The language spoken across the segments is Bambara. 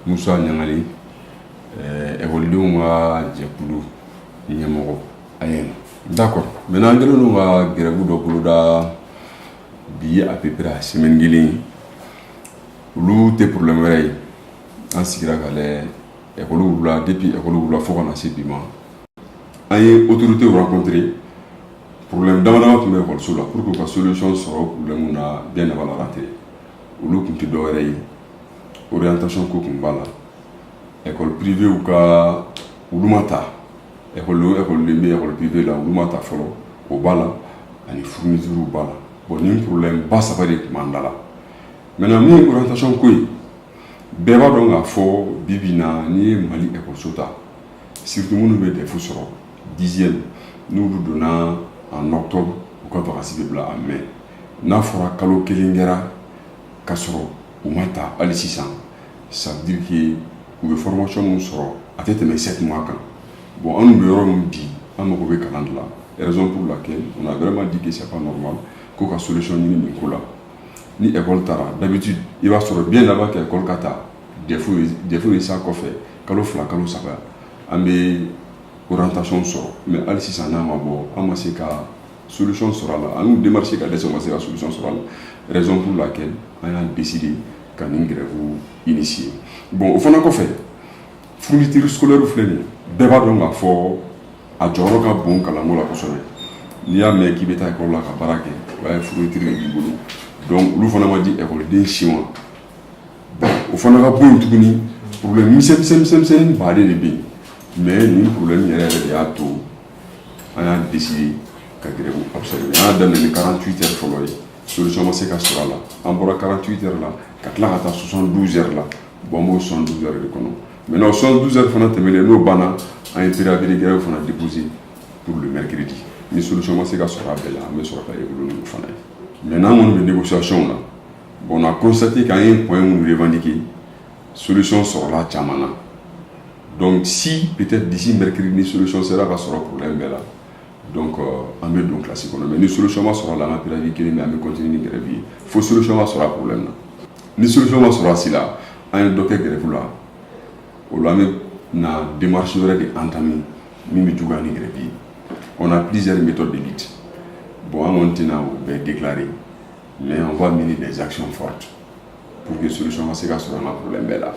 Musa Ɲangali, ekɔlidenw ka jɛkulu ɲɛmɔgɔ AEEM. D'accord, maintenant an kɛlen don ka grève dɔ boloda bi, à peu près a semaine kelen ye. Olu tɛ problème wɛrɛ ye, an sigira ka lajɛ école wulila. Depuis école wulila fo ka na se bi ma, an ye autorité rencontré. Problème dama dama tun bɛ ekɔliso la pour que u ka solution sɔrɔ o problème na bien avant la rentrée. Olu tun tɛ dɔwɛrɛ ye, orientation ko tun b'a la, école privée ka olu ma ta, école école bɛ école privée la, olu ma ta fɔlɔ, o b'a la, ani fourniture b'a la. Bon, nin problème ba saba de tun b'an da la. Maintenant, min ye orientation ko ye, bɛɛ b'a dɔn k'a fɔ bi bi in na, n'i ye Mali ekɔliso ta, surtout minnu bɛ DEF sɔrɔ dixième, n'olu donna en octobre, u ka vacances bɛ bila en mai. N'a fɔra kalo kelen kɛra ka sɔrɔ u ma ta hali sisan, ça veut dire que u bɛ formation min sɔrɔ, a tɛ tɛmɛ 7 mois kan. Bon, an bɛ yɔrɔ min bi, an mago bɛ kalan de la, raison pour laquelle on a vraiment dit que c'est pas normal, ko ka solution ɲini nin ko la. Ni école taara, d'habitude i b'a sɔrɔ bien avant que école ka ta, DEF ye sa kɔfɛ kalo 2, kalo 3, an bɛ orientation sɔrɔ. Mais hali sisan n'a ma bɔ, an ma se ka solution sɔrɔ a la. An y'u démarché ka dɛsɛ, u ma se ka solution sɔrɔ a la, raison pour laquelle an y'a décidé ka nin grève initier. Bon, o fana kɔfɛ, fourniture scolaire filɛ nin ye, bɛɛ b'a dɔn k'a fɔ a jɔyɔrɔ ka bon kalanko la kosɛbɛ. N'i y'a mɛn k'i bɛ taa ekɔli la ka baara kɛ, o y'a ye fourniture de b'i bolo. Donc olu fana ma di ekɔliden si ma. Bon, o fana ka bɔ yen tuguni, problème misɛn misɛn misɛn misɛnnin baden de bɛ yen, mais nin problème yɛrɛ yɛrɛ de y'a to an y'a décidé ka grève observer. An y'a daminɛ ni 48 heures fɔlɔ ye, solution ma se ka sɔrɔ a la. An bɔra 48 heures la ka tila ka taa 72 heures la. Bon, an b'o 72 heures de kɔnɔ maintenant. 72 heures fana tɛmɛnen, n'o banna, an ye préavis de grève fana déposé pour le mercredi. Ni solution ma se ka sɔrɔ a bɛɛ la, an bɛ sɔrɔ ka évoluer n'o fana ye. Maintenant, an kɔni bɛ négociation na. Bon, on a constaté qu'an ye point minnu revendiqué, solution sɔrɔla caman na. Donc si peut-être d'ici mercredi ni solution sera ka sɔrɔ problème bɛɛ la, donc an bɛ don classe kɔnɔ. Mais ni solution ma sɔrɔ a la, an ka préavis kelen bɛ, an bɛ continuer ni grève ye fo solution ka sɔrɔ a problème na. Ni solution ma sɔrɔ a si la, an ye dɔ kɛ grève la, o la an bɛ na démarche wɛrɛ de entamer min bɛ juguya ni grève ye. On a plusieurs méthodes de lutte. Bon, an kɔni tɛna o bɛɛ déclarer, mais on va mener des actions fortes pour que solution ka se ka sɔrɔ an ka problème bɛɛ la.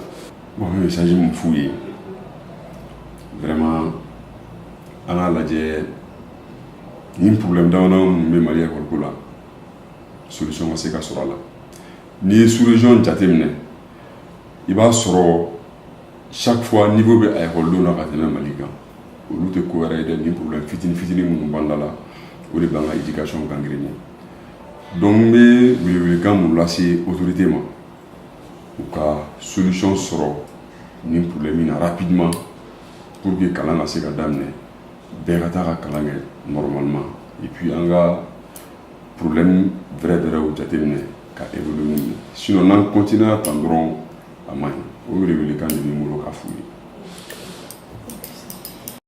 Bon, n bɛ message min f'u ye vraiment, an k'a lajɛ nin problème dama dama minnu bɛ Mali école ko la, solution ka se ka sɔrɔ a la. N'i ye sous-région jateminɛ, i b'a sɔrɔ chaque fois niveau bɛ a ekɔlidenw na ka tɛmɛ Mali kan. Olu tɛ ko wɛrɛ ye dɛ, nin problème fitinin fitinin minnu b'an da la, o de b'an ka éducation gangréner. Donc n bɛ welewelekan mun lase autorité ma, u ka solution sɔrɔ nin problème in na rapidement pour que kalan ka se ka daminɛ, bɛɛ ka taa ka kalan kɛ normalement, et puis an ka problème vrai vraiw jateminɛ ka évoluer n'u ye. Sinon n'an continuer tan dɔrɔn, a man ɲi. O welewelekan de bɛ n bolo k'a f'u ye.